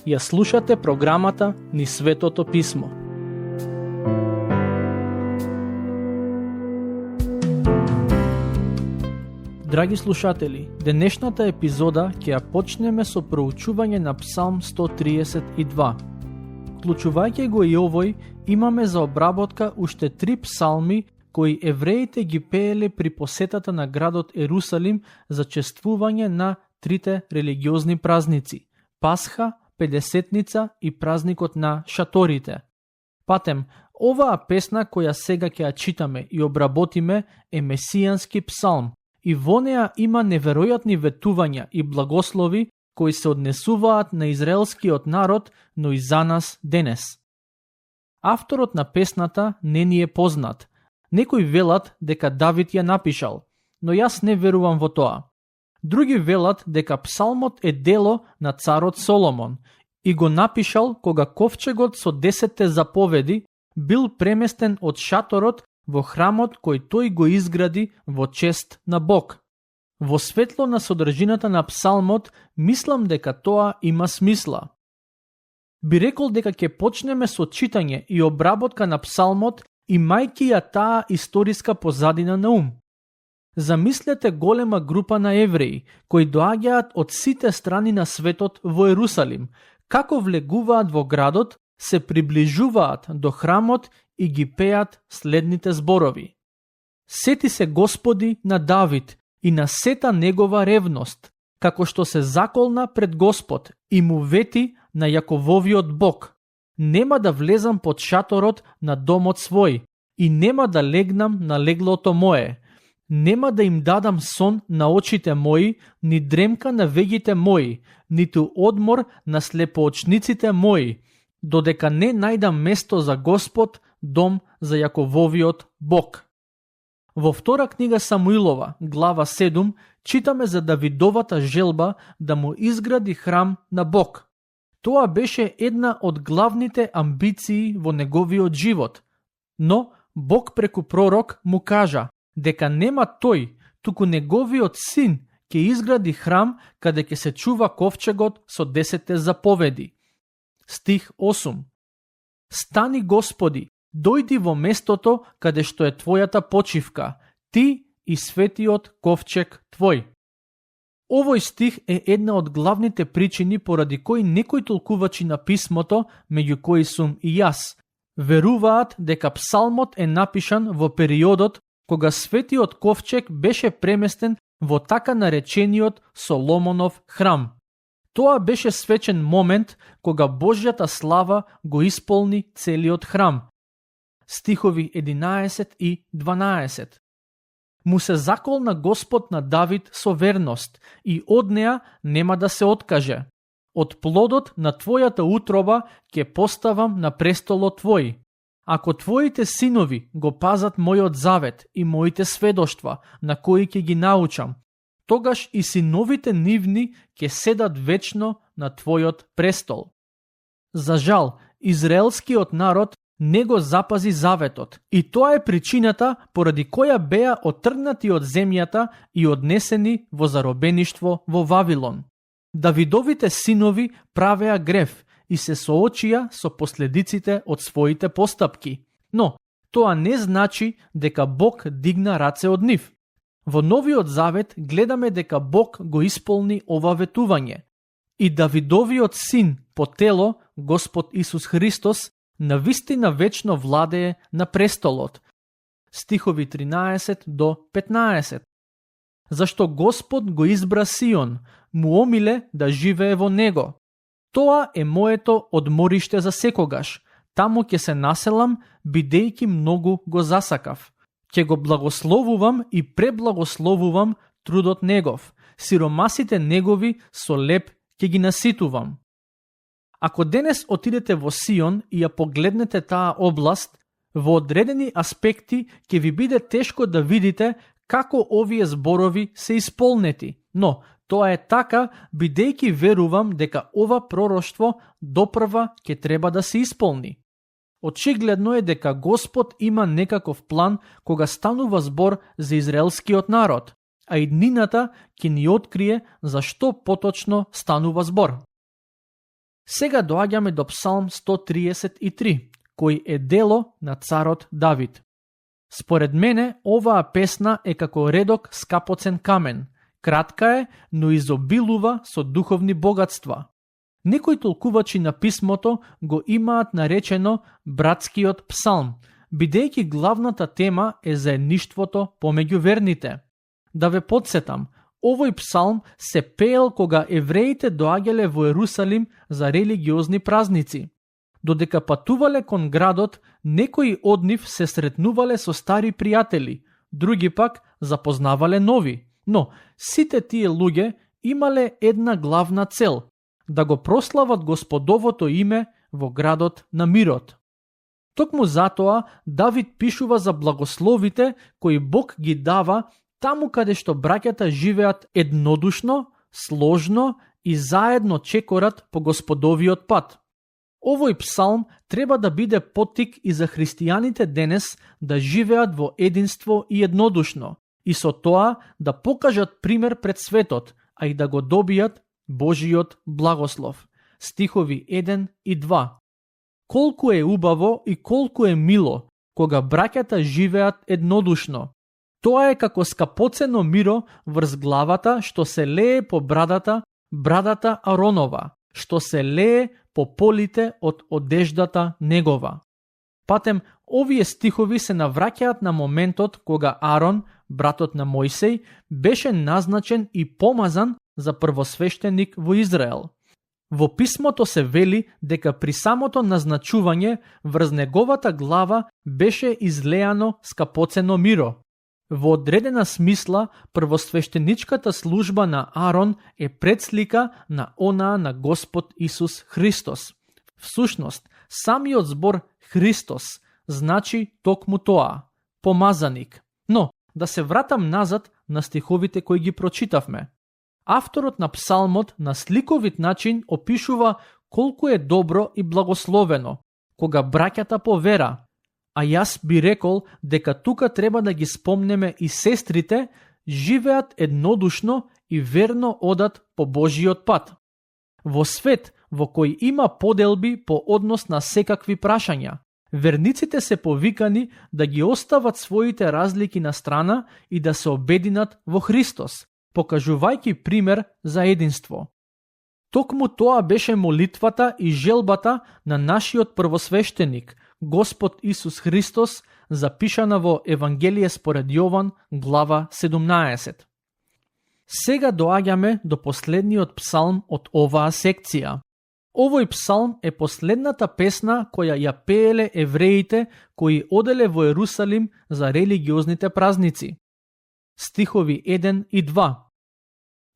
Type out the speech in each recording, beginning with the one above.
Ја слушате програмата Низ Светото Писмо. Драги слушатели, денешната епизода ќе ја почнеме со проучување на Псалм 132. Вклучувајќи го и овој, имаме за обработка уште 3 псалми кои евреите ги пееле при посетата на градот Ерусалим за чествување на трите религиозни празници – Пасха, Педесетница и празникот на шаторите. Патем, оваа песна која сега ќе ја читаме и обработиме е месијански псалм и во неа има неверојатни ветувања и благослови кои се однесуваат на израелскиот народ, но и за нас денес. Авторот на песната не ни е познат. Некои велат дека Давид ја напишал, но јас не верувам во тоа. Други велат дека псалмот е дело на царот Соломон и го напишал кога ковчегот со 10 заповеди бил преместен од шаторот во храмот кој тој го изгради во чест на Бог. Во светло на содржината на псалмот, мислам дека тоа има смисла. Би рекол дека ќе почнеме со читање и обработка на псалмот имајќи ја таа историска позадина на ум. Замислете голема група на евреи, кои доаѓаат од сите страни на светот во Ерусалим, како влегуваат во градот, се приближуваат до храмот и ги пеат следните зборови. Сети се Господи на Давид и на сета негова ревност, како што се заколна пред Господ и му вети на Јакововиот Бог. Нема да влезам под шаторот на домот свој и нема да легнам на леглото мое. Нема да им дадам сон на очите мои, ни дремка на вегите мои, ниту одмор на слепоочниците мои, додека не најдам место за Господ, дом за Јакововиот Бог. Во втора книга Самуилова, глава 7, читаме за Давидовата желба да му изгради храм на Бог. Тоа беше една од главните амбиции во неговиот живот, но Бог преку пророк му кажа дека нема тој, туку неговиот син ќе изгради храм каде ќе се чува ковчегот со 10 заповеди. Стих 8. Стани Господи, дојди во местото каде што е твојата почивка, ти и светиот ковчег твој. Овој стих е една од главните причини поради кои некои толкувачи на писмото, меѓу кои сум и јас, веруваат дека псалмот е напишан во периодот кога светиот ковчег беше преместен во така наречениот Соломонов храм. Тоа беше свечен момент кога Божјата слава го исполни целиот храм. Стихови 11 и 12. Му се заколна Господ на Давид со верност и од неа нема да се откаже. Од плодот на твојата утроба ќе поставам на престолот твој. Ако твоите синови го пазат мојот завет и моите сведоштва, на кои ќе ги научам, тогаш и синовите нивни ќе седат вечно на твојот престол. За жал, израелскиот народ не го запази заветот и тоа е причината поради која беа отргнати од земјата и однесени во заробеништво во Вавилон. Давидовите синови правеа грев и се соочија со последиците од своите постапки. Но, тоа не значи дека Бог дигна раце од нив. Во Новиот Завет гледаме дека Бог го исполни ова ветување. И Давидовиот син по тело, Господ Исус Христос, навистина вечно владее на престолот. Стихови 13 до 15. Зашто Господ го избра Сион, му омиле да живее во него. Тоа е моето одмориште за секогаш. Таму ќе се населам, бидејќи многу го засакав. Ќе го благословувам и преблагословувам трудот негов. Сиромасите негови со леп ќе ги наситувам. Ако денес отидете во Сион и ја погледнете таа област, во одредени аспекти ќе ви биде тешко да видите како овие зборови се исполнети, но тоа е така бидејќи верувам дека ова пророштво допрва ќе треба да се исполни. Очигледно е дека Господ има некаков план кога станува збор за израелскиот народ, а и днината ќе ни открие за што поточно станува збор. Сега доаѓаме до Псалм 133, кој е дело на царот Давид. Според мене, оваа песна е како редок скапоцен камен. Кратка е, но изобилува со духовни богатства. Некои толкувачи на писмото го имаат наречено братскиот псалм, бидејќи главната тема е заедништвото помеѓу верните. Да ве подсетам, овој псалм се пеел кога евреите доаѓале во Ерусалим за религиозни празници. Додека патувале кон градот, некои од нив се сретнувале со стари пријатели, други пак запознавале нови. Но сите тие луѓе имале една главна цел – да го прослават Господовото име во градот на мирот. Токму затоа Давид пишува за благословите кои Бог ги дава таму каде што браќата живеат еднодушно, сложно и заедно чекорат по Господовиот пат. Овој псалм треба да биде поттик и за христијаните денес да живеат во единство и еднодушно, и со тоа да покажат пример пред светот, а и да го добијат Божиот благослов. Стихови 1 и 2. Колку е убаво и колку е мило кога браќата живеат еднодушно. Тоа е како скапоцено миро врз главата што се лее по брадата Аронова, што се лее по полите од одеждата негова. Патем, овие стихови се навраќаат на моментот кога Арон, братот на Мојсей, беше назначен и помазан за првосвещеник во Израел. Во писмото се вели дека при самото назначување врз неговата глава беше излеано скапоцено миро. Во одредена смисла, првосвещеничката служба на Арон е предслика на онаа на Господ Исус Христос. Всушност, самиот збор Христос значи токму тоа, помазаник. Но, да се вратам назад на стиховите кои ги прочитавме. Авторот на псалмот на сликовит начин опишува колку е добро и благословено кога браќата по вера, а јас би рекол дека тука треба да ги спомнеме и сестрите, живеат еднодушно и верно одат по Божиот пат. Во свет во кој има поделби по однос на секакви прашања, верниците се повикани да ги остават своите разлики на страна и да се обединат во Христос, покажувајќи пример за единство. Токму тоа беше молитвата и желбата на нашиот првосвещеник, Господ Исус Христос, запишана во Евангелие според Јован, глава 17. Сега доаѓаме до последниот псалм од оваа секција. Овој псалм е последната песна која ја пееле евреите кои оделе во Ерусалим за религиозните празници. Стихови 1 и 2.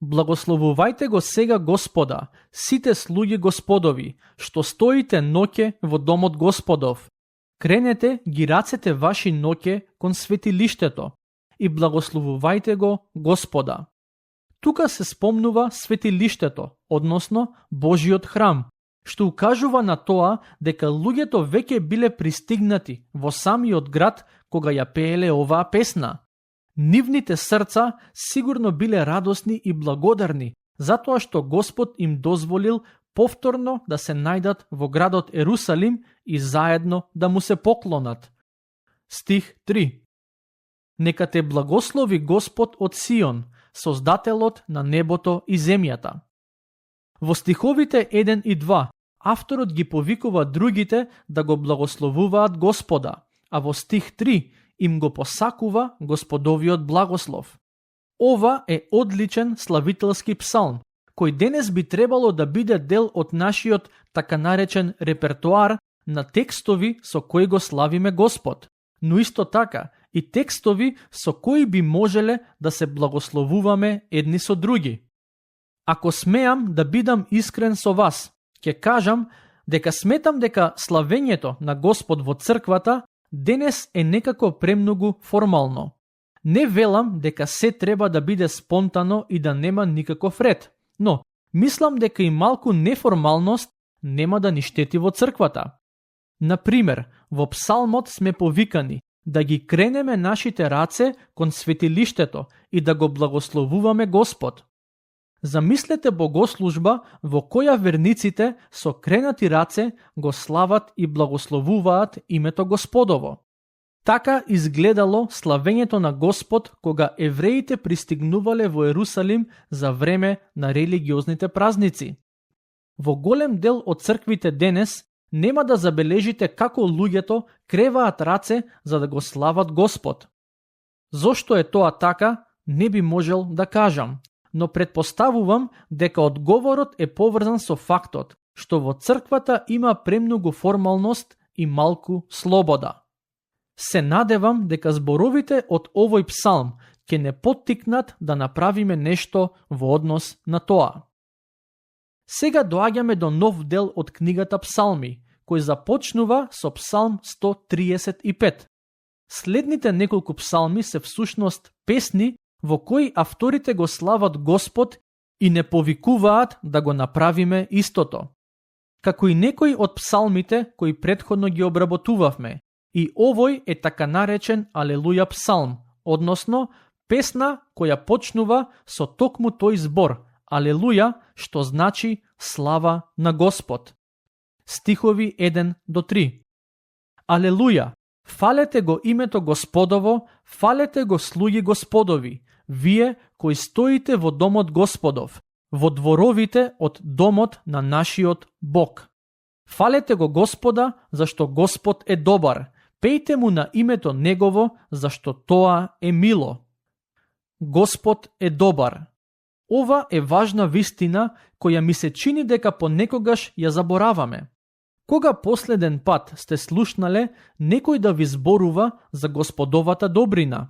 Благословувајте го сега Господа, сите слуги Господови, што стоите ноќе во домот Господов. Кренете ги рацете ваши ноќе кон светилиштето и благословувајте го Господа. Тука се спомнува светилиштето, односно Божиот храм, што укажува на тоа дека луѓето веќе биле пристигнати во самиот град кога ја пееле оваа песна. Нивните срца сигурно биле радосни и благодарни, затоа што Господ им дозволил повторно да се најдат во градот Ерусалим и заедно да му се поклонат. Стих 3. Нека те благослови Господ од Сион, Создателот на небото и земјата. Во стиховите 1 и 2 авторот ги повикува другите да го благословуваат Господа, а во стих 3 им го посакува Господовиот благослов. Ова е одличен славителски псалм, кој денес би требало да биде дел од нашиот така наречен репертоар на текстови со кои го славиме Господ, но исто така и текстови со кои би можеле да се благословуваме едни со други. Ако смеам да бидам искрен со вас, ќе кажам дека сметам дека славењето на Господ во црквата денес е некако премногу формално. Не велам дека се треба да биде спонтано и да нема никаков ред, но мислам дека и малку неформалност нема да ни штети во црквата. Например, во псалмот сме повикани да ги кренеме нашите раце кон светилиштето и да го благословуваме Господ. Замислете богослужба во која верниците со кренати раце го слават и благословуваат името Господово. Така изгледало славењето на Господ кога евреите пристигнувале во Ерусалим за време на религиозните празници. Во голем дел од црквите денес нема да забележите како луѓето креваат раце за да го слават Господ. Зошто е тоа така, не би можел да кажам, но предпоставувам дека одговорот е поврзан со фактот што во црквата има премногу формалност и малку слобода. Се надевам дека зборовите од овој псалм ќе не поттикнат да направиме нешто во однос на тоа. Сега доаѓаме до нов дел од книгата Псалми, кој започнува со Псалм 135. Следните неколку псалми се всушност песни во кои авторите го слават Господ и не повикуваат да го направиме истото. Како и некои од псалмите кои претходно ги обработувавме, и овој е така наречен Алелуја псалм, односно песна која почнува со токму тој збор Алелуја, што значи слава на Господ. Стихови 1 до 3. Алелуја, фалете го името Господово, фалете го слуги Господови, вие кои стоите во домот Господов, во дворовите од домот на нашиот Бог. Фалете го Господа, зашто Господ е добар, пејте му на името Негово, зашто тоа е мило. Господ е добар. Ова е важна вистина која ми се чини дека понекогаш ја забораваме. Кога последен пат сте слушнале некој да ви зборува за Господовата добрина?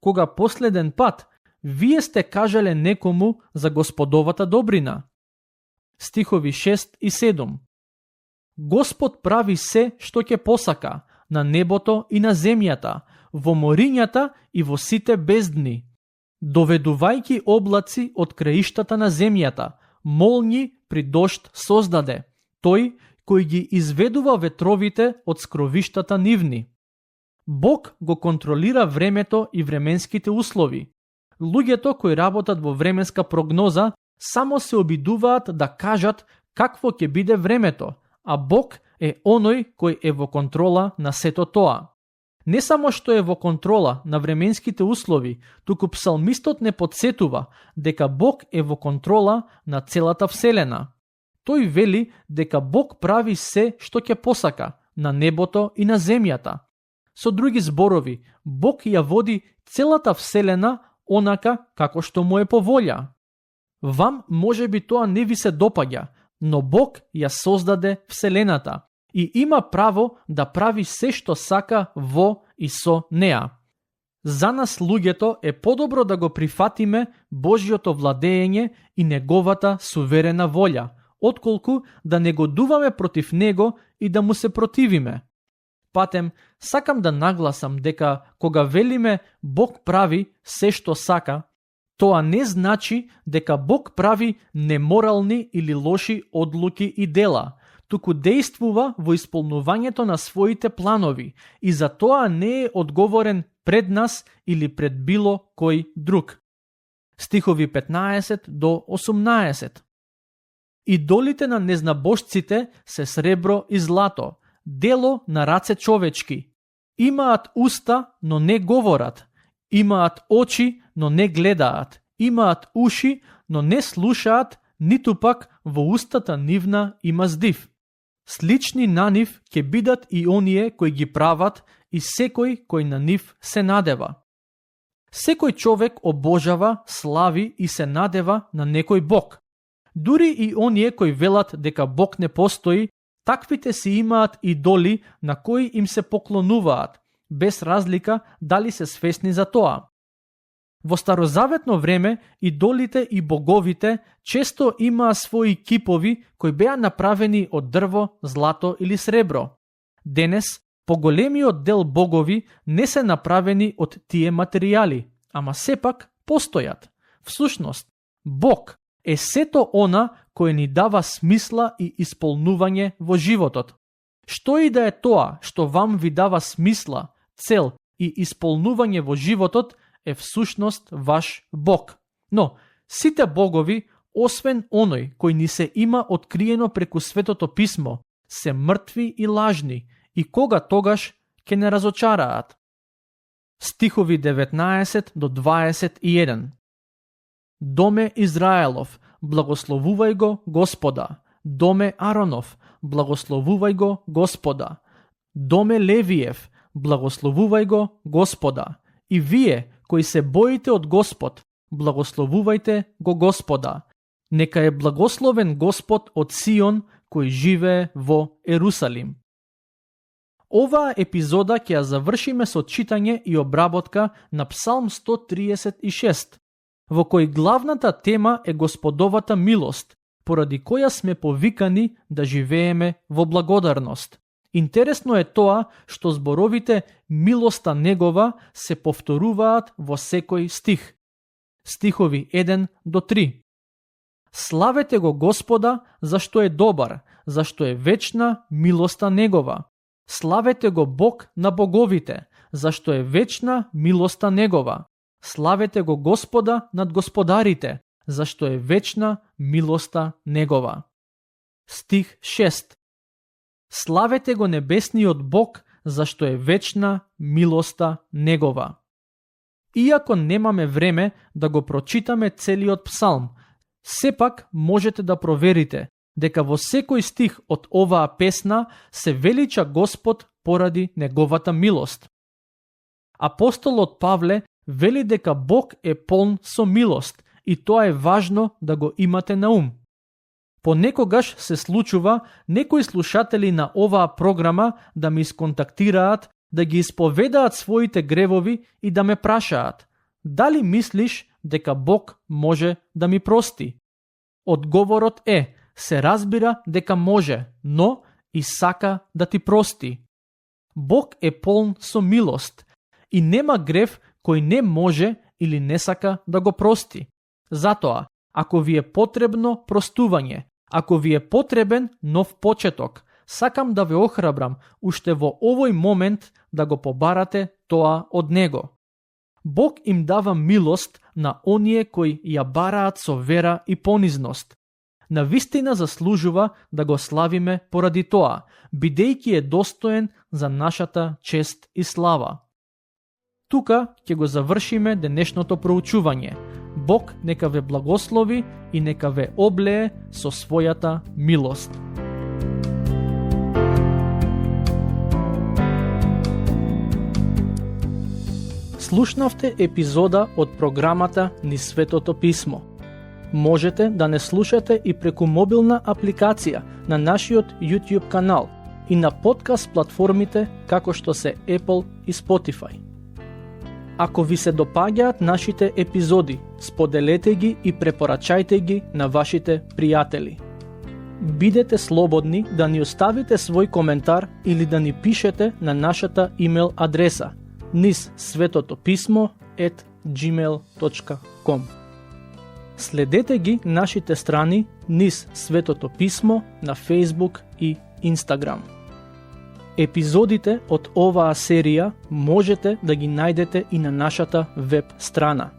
Кога последен пат вие сте кажале некому за Господовата добрина? Стихови 6 и 7. Господ прави се што ќе посака, на небото и на земјата, во морињата и во сите бездни, доведувајќи облаци од краиштата на земјата, молњи при дожд создаде, тој кој ги изведува ветровите од скровиштата нивни. Бог го контролира времето и временските услови. Луѓето кои работат во временска прогноза само се обидуваат да кажат какво ќе биде времето, а Бог е оној кој е во контрола на сето тоа. Не само што е во контрола на временските услови, туку псалмистот не подсетува дека Бог е во контрола на целата вселена. Тој вели дека Бог прави се што ќе посака на небото и на земјата. Со други зборови, Бог ја води целата вселена онака како што му е по волја. Вам можеби тоа не ви се допаѓа, но Бог ја создаде вселената и има право да прави се што сака во и со неа. За нас луѓето е подобро да го прифатиме Божјото владење и неговата суверена волја, отколку да негодуваме против него и да му се противиме. Патем, сакам да нагласам дека кога велиме Бог прави се што сака, тоа не значи дека Бог прави неморални или лоши одлуки и дела, туку действува во исполнувањето на своите планови и за тоа не е одговорен пред нас или пред било кој друг. Стихови 15 до 18. Идолите на незнабожците се сребро и злато, дело на раце човечки. Имаат уста, но не говорат. Имаат очи, но не гледаат. Имаат уши, но не слушаат, ниту пак во устата нивна има здив. Слични на нив ќе бидат и оние кои ги прават и секој кој на нив се надева. Секој човек обожава, слави и се надева на некој Бог. Дури и оние кои велат дека Бог не постои, таквите си имаат идоли на кои им се поклонуваат, без разлика дали се свесни за тоа. Во старозаветно време идолите и боговите често имаа своји кипови кои беа направени од дрво, злато или сребро. Денес, поголемиот дел богови не се направени од тие материјали, ама сепак постојат. Всушност, Бог е сето она кој ни дава смисла и исполнување во животот. Што и да е тоа што вам ви дава смисла, цел и исполнување во животот е всушност ваш Бог. Но сите богови, освен оној кој ни се има откриено преку Светото писмо, се мртви и лажни и кога тогаш ќе не разочараат. Стихови 19 до 21. Доме Израелов, благословувај го Господа. Доме Аронов, благословувај го Господа. Доме Левиев, благословувај го Господа. И вие, кои се боите од Господ, благословувајте го Господа. Нека е благословен Господ од Сион, кој живее во Ерусалим. Оваа епизода ќе ја завршиме со читање и обработка на Псалм 136, во кој главната тема е Господовата милост, поради која сме повикани да живееме во благодарност. Интересно е тоа што зборовите милоста негова се повторуваат во секој стих. Стихови 1 до 3. Славете го Господа, зашто е добар, зашто е вечна милоста негова. Славете го Бог на боговите, зашто е вечна милоста негова. Славете го Господа над господарите, зашто е вечна милоста негова. Стих 6. Славете го небесниот Бог, зашто е вечна милоста негова. Иако немаме време да го прочитаме целиот псалм, сепак можете да проверите дека во секој стих од оваа песна се велича Господ поради неговата милост. Апостолот Павле вели дека Бог е полн со милост и тоа е важно да го имате на ум. Понекогаш се случува некои слушатели на оваа програма да ми сконтактираат, да ги исповедаат своите гревови и да ме прашаат: дали мислиш дека Бог може да ми прости? Одговорот е: се разбира дека може, но и сака да ти прости. Бог е полн со милост и нема грев кој не може или не сака да го прости. Затоа, ако ви е потребно простување, ако ви е потребен нов почеток, сакам да ве охрабрам уште во овој момент да го побарате тоа од Него. Бог им дава милост на оние кои ја бараат со вера и понизност. Навистина заслужува да го славиме поради тоа, бидејќи е достоен за нашата чест и слава. Тука ќе го завршиме денешното проучување. Бог нека ве благослови и нека ве облее со својата милост. Слушнавте епизода од програмата Низ Светото писмо. Можете да не слушате и преку мобилна апликација на нашиот YouTube канал и на подкаст платформите како што се Apple и Spotify. Ако ви се допаѓаат нашите епизоди, споделете ги и препорачајте ги на вашите пријатели. Бидете слободни да ни оставите свој коментар или да ни пишете на нашата имейл адреса nizsvetopismo@gmail.com. Следете ги нашите страни Низ Светото писмо на Facebook и Instagram. Епизодите од оваа серија можете да ги најдете и на нашата веб страна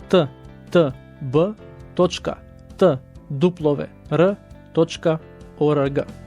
ttb.twr.org.